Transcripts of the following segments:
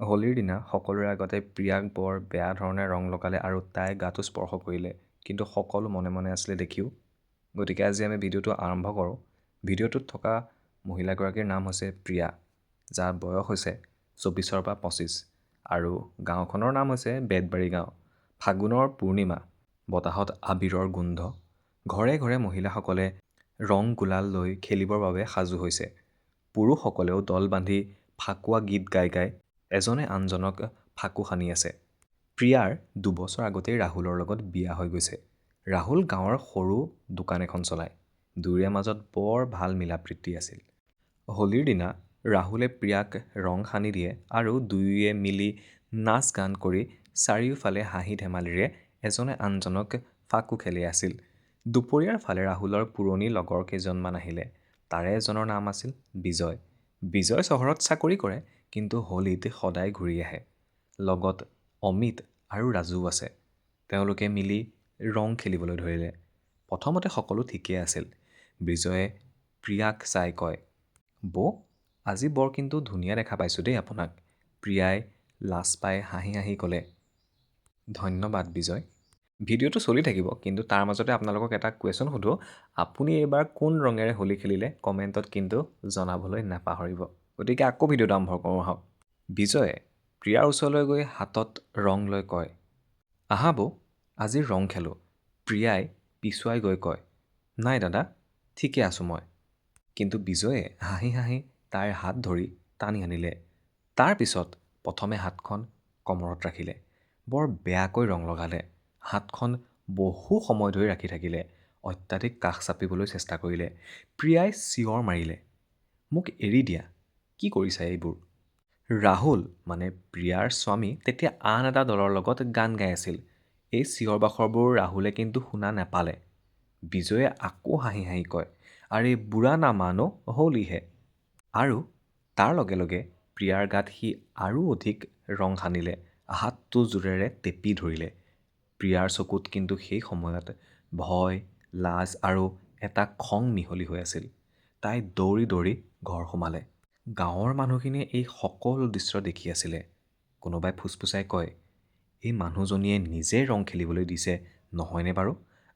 হোলীৰ দিনা সকলোৰে আগতে প্ৰিয়াক বৰ বেয়া ধৰণে ৰং লগালে আৰু তাই গাটো স্পৰ্শ কৰিলে, কিন্তু সকলো মনে মনে আছিলে দেখিও। গতিকে আজি আমি ভিডিঅ'টো আৰম্ভ কৰোঁ। ভিডিঅ'টোত থকা মহিলাগৰাকীৰ নাম হৈছে প্ৰিয়া, যাৰ বয়স হৈছে 24ৰ পৰা 25 আৰু গাঁওখনৰ নাম হৈছে বেতবাৰী গাঁও। ফাগুনৰ পূৰ্ণিমা, বতাহত আবিৰৰ গোন্ধ। ঘৰে ঘৰে মহিলাসকলে ৰং গুলাল লৈ খেলিবৰ বাবে সাজু হৈছে। পুৰুষসকলেও দল বান্ধি ফাকুৱা গীত গাই গাই এজনে আনজনক ফাকু সানি আছে। প্ৰিয়াৰ 2 বছৰ আগতেই ৰাহুলৰ লগত বিয়া হৈ গৈছে। ৰাহুল গাঁৱৰ সৰু দোকান এখন চলায়। দুয়োৰে মাজত বৰ ভাল মিলা প্ৰীতি আছিল। হোলীৰ দিনা ৰাহুলে প্ৰিয়াক ৰং সানি দিয়ে আৰু দুয়োয়ে মিলি নাচ গান কৰি চাৰিওফালে হাঁহি ধেমালিৰে এজনে আনজনক ফাকু খেলি আছিল। দুপৰীয়াৰ ফালে ৰাহুলৰ পুৰণি লগৰ কেইজনমান আহিলে। তাৰে এজনৰ নাম আছিল বিজয়। বিজয় চহৰত চাকৰি কৰে, কিন্তু হোলীত সদায় ঘূৰি আহে। লগত অমিত আৰু ৰাজুও আছে। তেওঁলোকে মিলি ৰং খেলিবলৈ ধৰিলে। প্ৰথমতে সকলো ঠিকেই আছিল। বিজয়ে প্ৰিয়াক চাই কয়, "বৌ, আজি বৰ কিন্তু ধুনীয়া দেখা পাইছোঁ দেই আপোনাক।" প্ৰিয়াই লাজ পাই হাঁহি হাঁহি ক'লে, "ধন্যবাদ বিজয়।" ভিডিঅ'টো চলি থাকিব, কিন্তু তাৰ মাজতে আপোনালোকক এটা কুৱেশ্যন সোধোঁ। আপুনি এইবাৰ কোন ৰঙেৰে হোলী খেলিলে, কমেণ্টত কিন্তু জনাবলৈ নাপাহৰিব। গতিকে আকৌ ভিডিঅ'টো আৰম্ভ কৰোঁ আহক। বিজয়ে প্ৰিয়াৰ ওচৰলৈ গৈ হাতত ৰং লৈ কয়, "আহা বৌ, আজি ৰং খেলোঁ।" প্ৰিয়াই পিছুৱাই গৈ কয়, "নাই দাদা, ঠিকে আছোঁ মই।" কিন্তু বিজয়ে হাঁহি হাঁহি তাইৰ হাত ধৰি টানি আনিলে। তাৰপিছত প্ৰথমে হাতখন কমৰত ৰাখিলে, বৰ বেয়াকৈ ৰং লগালে। হাতখন বহু সময় ধৰি ৰাখি থাকিলে, অত্যাধিক কাষ চাপিবলৈ চেষ্টা কৰিলে। প্ৰিয়াই চিঞৰ মাৰিলে, "মোক এৰি দিয়া, কি কৰিছা এইবোৰ?" ৰাহুল, মানে প্ৰিয়াৰ স্বামী, তেতিয়া আন এটা দলৰ লগত গান গাই আছিল। এই চিঞৰ বাখৰবোৰ ৰাহুলে কিন্তু শুনা নাপালে। বিজয়ে আকৌ হাঁহি হাঁহি কয়, "আৰে বুৰা না মানো, হোলী হে।" আৰু তাৰ লগে লগে প্ৰিয়াৰ গাত সি আৰু অধিক ৰং সানিলে, হাতটো জোৰেৰে টেপি ধৰিলে। প্ৰিয়াৰ চকুত কিন্তু সেই সময়ত ভয়, লাজ আৰু এটা খং মিহলি হৈ আছিল। তাই দৌৰি দৌৰি ঘৰ সোমালে। গাঁৱৰ মানুহখিনিয়ে এই সকলো দৃশ্য দেখি আছিলে। কোনোবাই ফুচফুচাই কয়, "এই মানুহজনীয়ে নিজে ৰং খেলিবলৈ দিছে নহয়নে বাৰু?"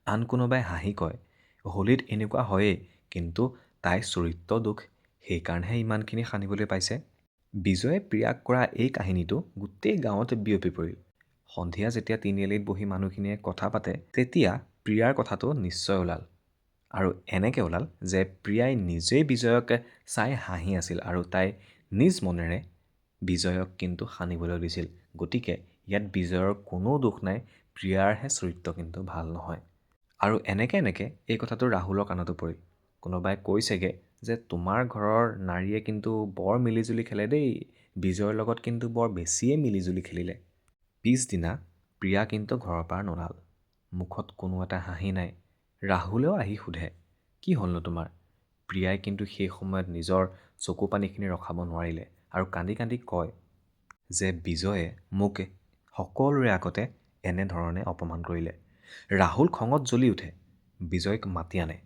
আন কোনোবাই হাঁহি কয়, "হোলীত এনেকুৱা হয়েই, কিন্তু তাইৰ চৰিত্ৰ দোষ, সেইকাৰণেহে ইমানখিনি সানিবলৈ পাইছে।" বিজয়ে প্ৰিয়াক কৰা এই কাহিনীটো গোটেই গাঁৱত বিয়পি পৰিল। সন্ধিয়া যেতিয়া তিনিআলিত বহি মানুহখিনিয়ে কথা পাতে, তেতিয়া প্ৰিয়াৰ কথাটো নিশ্চয় ওলাল। আৰু এনেকৈ ওলাল যে প্ৰিয়াই নিজেই বিজয়ক চাই হাঁহি আছিল আৰু তাই নিজ মনেৰে বিজয়ক কিন্তু সানিবলৈ দিছিল। গতিকে ইয়াত বিজয়ৰ কোনো দোষ নাই, প্ৰিয়াৰহে চৰিত্ৰ কিন্তু ভাল নহয়। আৰু এনেকৈ এনেকৈ এই কথাটো ৰাহুলৰ কাণতো পৰিল। কোনোবাই কৈছেগৈ যে তোমাৰ ঘৰৰ নাৰীয়ে কিন্তু বৰ মিলিজুলি খেলে দেই, বিজয়ৰ লগত কিন্তু বৰ বেছিয়ে মিলিজুলি খেলিলে। পিছদিনা প্ৰিয়া কিন্তু ঘৰৰ পৰা নোলাল। মুখত কোনো এটা হাঁহি নাই। ৰাহুলেও আহি সোধে, "কি হ'লনো তোমাৰ?" প্ৰিয়াই কিন্তু সেই সময়ত নিজৰ চকু পানীখিনি ৰখাব নোৱাৰিলে আৰু কান্দি কান্দি কয় যে বিজয়ে মোক সকলোৰে আগতে এনেধৰণে অপমান কৰিলে। ৰাহুল খঙত জ্বলি উঠে, বিজয়ক মাতি আনে।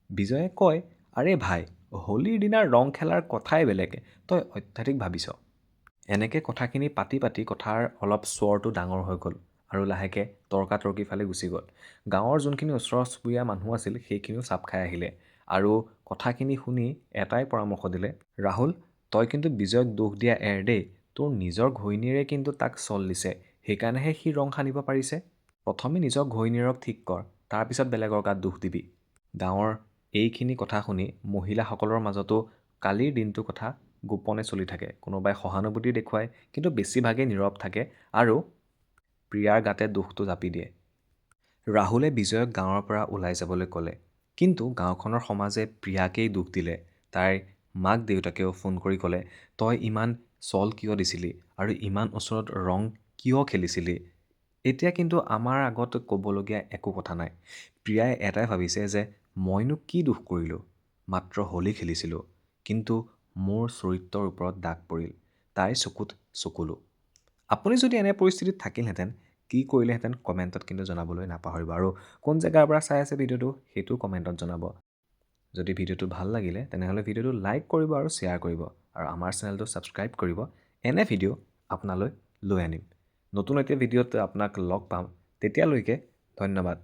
বিজয়ে কয়, "আৰে ভাই, হোলীৰ দিনা ৰং খেলাৰ কথাই বেলেগ, তই অত্যাধিক ভাবিছ।" এনেকৈ কথাখিনি পাতি পাতি কথাৰ অলপ স্বৰটো ডাঙৰ হৈ গ'ল আৰু লাহেকৈ তৰ্কাতৰ্কি ফালে গুচি গ'ল। গাঁৱৰ যোনখিনি ওচৰ চুবুৰীয়া মানুহ আছিল, সেইখিনিও চাপ খাই আহিলে আৰু কথাখিনি শুনি এটাই পৰামৰ্শ দিলে, "ৰাহুল, তই কিন্তু বিজয়ক দোষ দিয়া এৰ দেই। তোৰ নিজৰ ঘৈণীয়েৰে কিন্তু তাক চল দিছে, সেইকাৰণেহে সি ৰং সানিব পাৰিছে। প্ৰথমে নিজৰ ঘৈণীয়েৰক ঠিক কৰ, তাৰপিছত বেলেগৰ গাত দোষ দিবি।" গাঁৱৰ এইখিনি কথা শুনি মহিলাসকলৰ মাজতো কালিৰ দিনটোৰ কথা গোপনে চলি থাকে। কোনোবাই সহানুভূতি দেখুৱায়, কিন্তু বেছিভাগেই নীৰৱ থাকে আৰু প্ৰিয়াৰ গাতে দোষটো জাপি দিয়ে। ৰাহুলে বিজয়ক গাঁৱৰ পৰা ওলাই যাবলৈ ক'লে, কিন্তু গাঁওখনৰ সমাজে প্ৰিয়াকেই দোষ দিলে। তাইৰ মাক দেউতাকেও ফোন কৰি ক'লে, "তই ইমান চল কিয় দিছিলি আৰু ইমান ওচৰত ৰং কিয় খেলিছিলি? এতিয়া কিন্তু আমাৰ আগত ক'বলগীয়া একো কথা নাই।" প্ৰিয়াই এটাই ভাবিছে যে মইনো কি দোষ কৰিলোঁ, মাত্ৰ হোলী খেলিছিলোঁ, কিন্তু মোৰ চৰিত্ৰৰ ওপৰত দাগ পৰিল। তাইৰ চকুত চকুলো। আপুনি যদি এনে পৰিস্থিতিত থাকিলহেঁতেন, কি কৰিলেহেঁতেন, কমেণ্টত কিন্তু জনাবলৈ নাপাহৰিব। আৰু কোন জেগাৰ পৰা চাই আছে ভিডিঅ'টো, সেইটোও কমেণ্টত জনাব। যদি ভিডিঅ'টো ভাল লাগিলে, তেনেহ'লে ভিডিঅ'টো লাইক কৰিব আৰু শ্বেয়াৰ কৰিব আৰু আমাৰ চেনেলটো ছাবস্ক্ৰাইব কৰিব এনে ভিডিঅ' আপোনালৈ লৈ আনিম। নতুন এটি ভিডিঅ'ত আপোনাক লগ পাম, তেতিয়ালৈকে ধন্যবাদ।